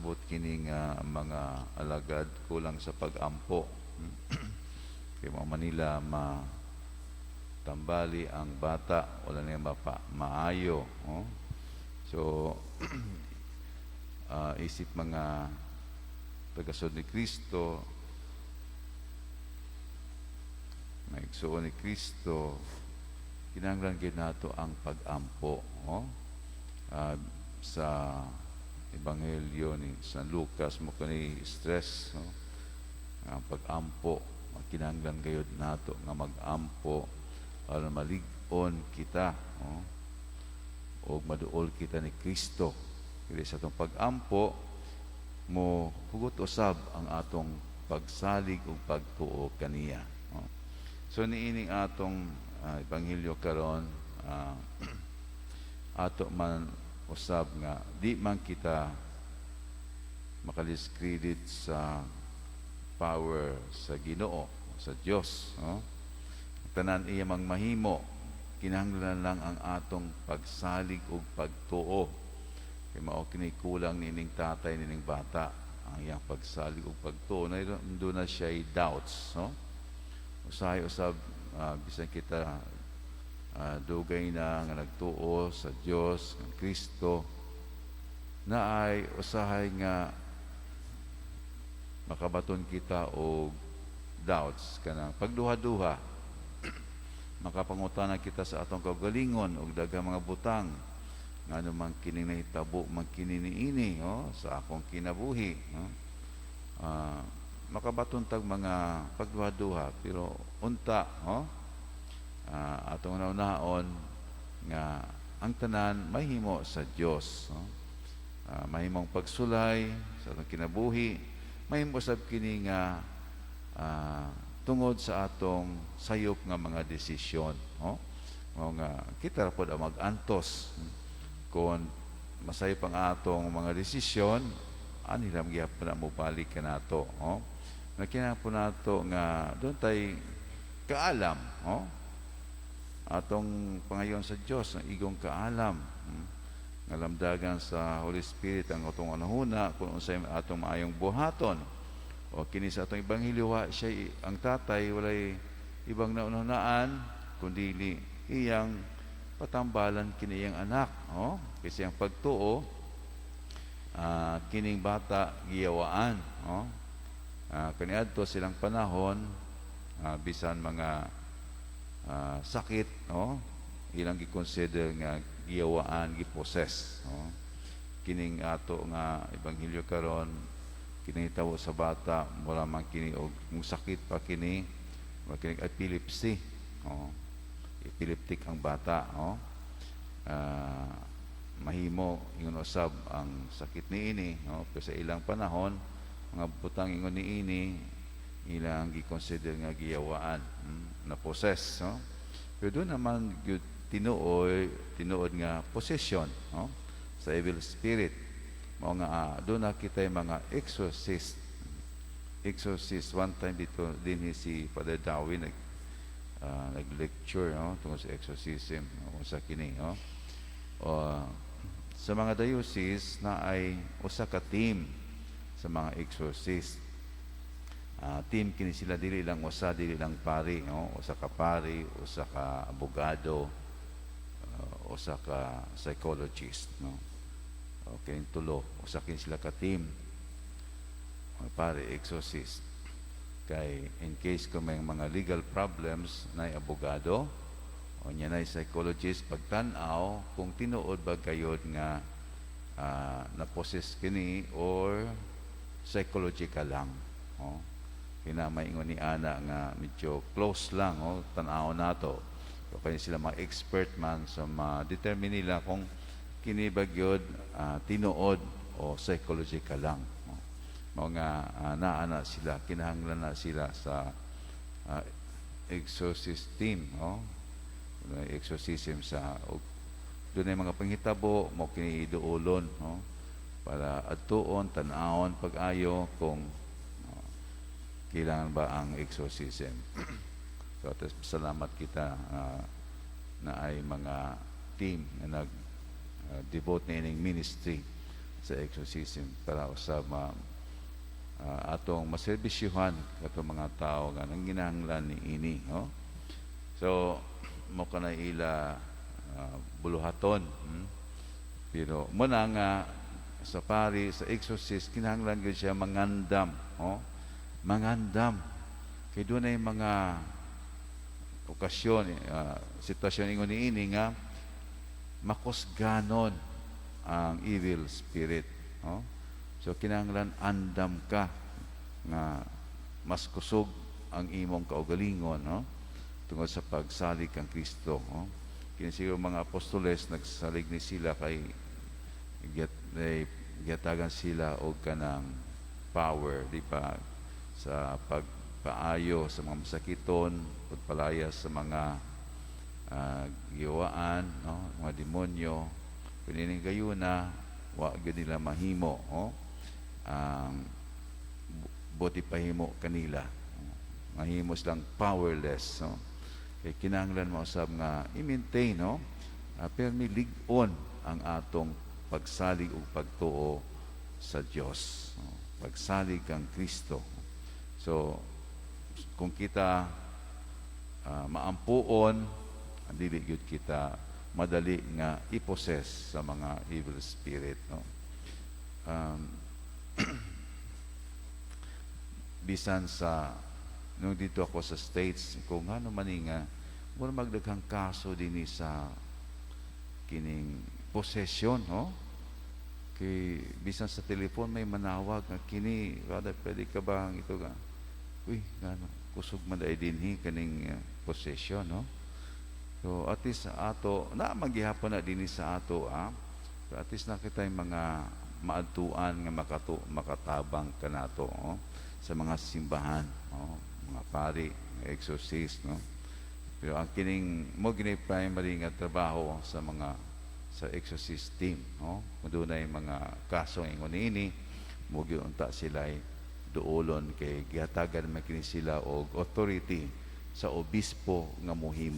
pasabot kini nga mga alagad kulang sa pag-ampo. Kay mao man nila ma tambali ang bata, wala niya mapa maayo, oh. So isip mga tagasunod ni Kristo, mga igsuon ni Kristo, kinahanglan gyud nato ang pag-ampo, oh. Sa Ebanghelyo ni San Lucas mao kani stress, no? Ang pag-ampo, kinahanglan gayud nato nga mag-ampo aron malig-on kita, oh, o maduol kita ni Kristo. Kaya sa atong pag-ampo, mo hugot usab ang atong pagsalig ug pagtuo kaniya. Oh. So niining atong ebanghelyo karon, ato man usab nga di man kita makadiscredit sa power sa Ginoo, sa Dios, no? Tanan iya mang mahimo, kinahanglan lang ang atong pagsalig ug pagtuo. Kay mao kini kulang nining tatay nining bata, ang iyang pagsalig ug pagtuo na doon na siya doubts, no? Usahay usab, bisan kita dugay na nga nagtuo sa Dios, ng Kristo, na ay usahay nga makabaton kita og doubts, kanang pagduha-duha, makapangutana kita sa atong kaugalingon og daghang mga butang, ngano man kini nahitabo man kini niini, oh, sa akong kinabuhi, no? Makabaton tag mga pagduha-duha, pero unta, oh, atong hunahunaon nga ang tanan mahimo sa Dios, no? Mahimong pagsulay sa atong kinabuhi, mahimo sab kini nga tungod sa atong sayop nga mga desisyon, no? Mao nga kita ra pod ang mag-antos kung masayop ang atong mga desisyon, ani lang gihapon na mobalik kanato, no? Na kinahanglan po nato nga duna tay kaalam, no? Atong pangayon sa Dios ang igong kaalam, Nga lamdagan sa Holy Spirit ang atong hunahuna kung unsay atong maayong buhaton. O kini sa atong ebanghelyo, wa siya, ang tatay, walay ibang naunahunaan kundi iyang patambalan kini iyang anak, oh. Kasi ang pagtuo, kining bata giyawaan, oh. Kaniadto silang panahon, bisan mga sakit, no, ilang gi-consider nga giyawaan, gi-possess, no? Kining ato nga ebanghelyo karon, kini tawo sa bata, mura man kini og sakit pa kini, mura kini epilepsy, oh. Epileptic ang bata, oh. Mahimo ingon usab ang sakit niini, no? Pero sa ilang panahon, mga butang ingon niini ilang gi-consider nga giyawaan, na possess, no? Pero duna man gyud tinuod tinuod nga possession, no, sa evil spirit. Mao nga duna kita mga exorcist. Exorcist, one time dito din si Father Darwin nag-lecture, no, tungkol sa exorcism, no, kung sa kini, no. Sa mga diocese na ay usa ka team sa mga exorcist. Team kini sila, dili lang usa, dili lang pari, no? Usa ka pari, usa ka abogado, usa ka psychologist, no? Okay, tulo, usa kini sila ka team. Mga pare, exorcist. Kay in case kung may mga legal problems, na abogado, o niya na psychologist, pagtan-aw kung tinuod ba gayod nga na-possess kini or psychological lang. Oh. Kina may ingon ni ana nga medyo close lang, oh, tan-aw nato. So, kaya sila mga expert man sa ma-determine nila kung kini ba gyud tinuod o psychological lang. Oh. Mao nga naa na sila, kinahanglan na sila sa exorcist team, oh. Exorcism sa og duna mga panghitabo mao kini iduolon, no, para adtuon, tan-awon pag-ayo kung kailangan ba ang exorcism. So at salamat kita na ay mga team na nag devote na ining ministry Sa exorcism para usab ma atong maserbisyuhan katong mga tao nga nanginahanglan ni ini, no? So mo kana ila buluhaton. Pero mo na nga sa pari, sa exorcist, kinahanglan gyud siya mangandam, oh, mangandam kay dunay mga okasyon, sitwasyon ingon niini nga makusganon ang evil spirit, no? So kinahanglan andam ka nga mas kusog ang imong kaugalingon, no, tungod sa pagsalig kang Kristo, no? Kini siguro mga apostoles nagsalig ni sila kay giyatagan sila og kanang power, di ba, sa pagpaayo sa mga masakiton, pagpalaya sa mga giwaan, no, mga demonyo. Kung gayuna wa gyud nila mahimo, oh, ang buot ipahimo kanila, mahimo silang powerless, no? Kay kinahanglan mausab nga i-maintain, no, permi lig-on ang atong pagsalig ug pagtuo sa Dios, no? Pagsalig kang Kristo. So kung kita maampuon, dili gyud kita madali nga i-possess sa mga evil spirit, no? Bisan sa nung dito ako sa States, kung ngano man ni nga mura magdaghang kaso dinhi sa kining possession, no? Kay bisan sa telephone may manawag nga kini, "Brother, pwede ka ba ang ito ka?" Uy, ngano kusog man dai dinhi kaning possession, no? So at least sa ato na magihapon na dinhi sa ato, ah. So at least nakita yung mga maadtuan nga makatabang kanato, oh, sa mga simbahan, oh, mga pari, mga exorcist, no? Pero ang kining mo gini primary nga trabaho sa mga sa exorcist team, no? Kung dunay mga kaso ingon niini, mo gyud unta sila ay duolon kay gihatagan man kini sila og authority sa obispo nga mohimo.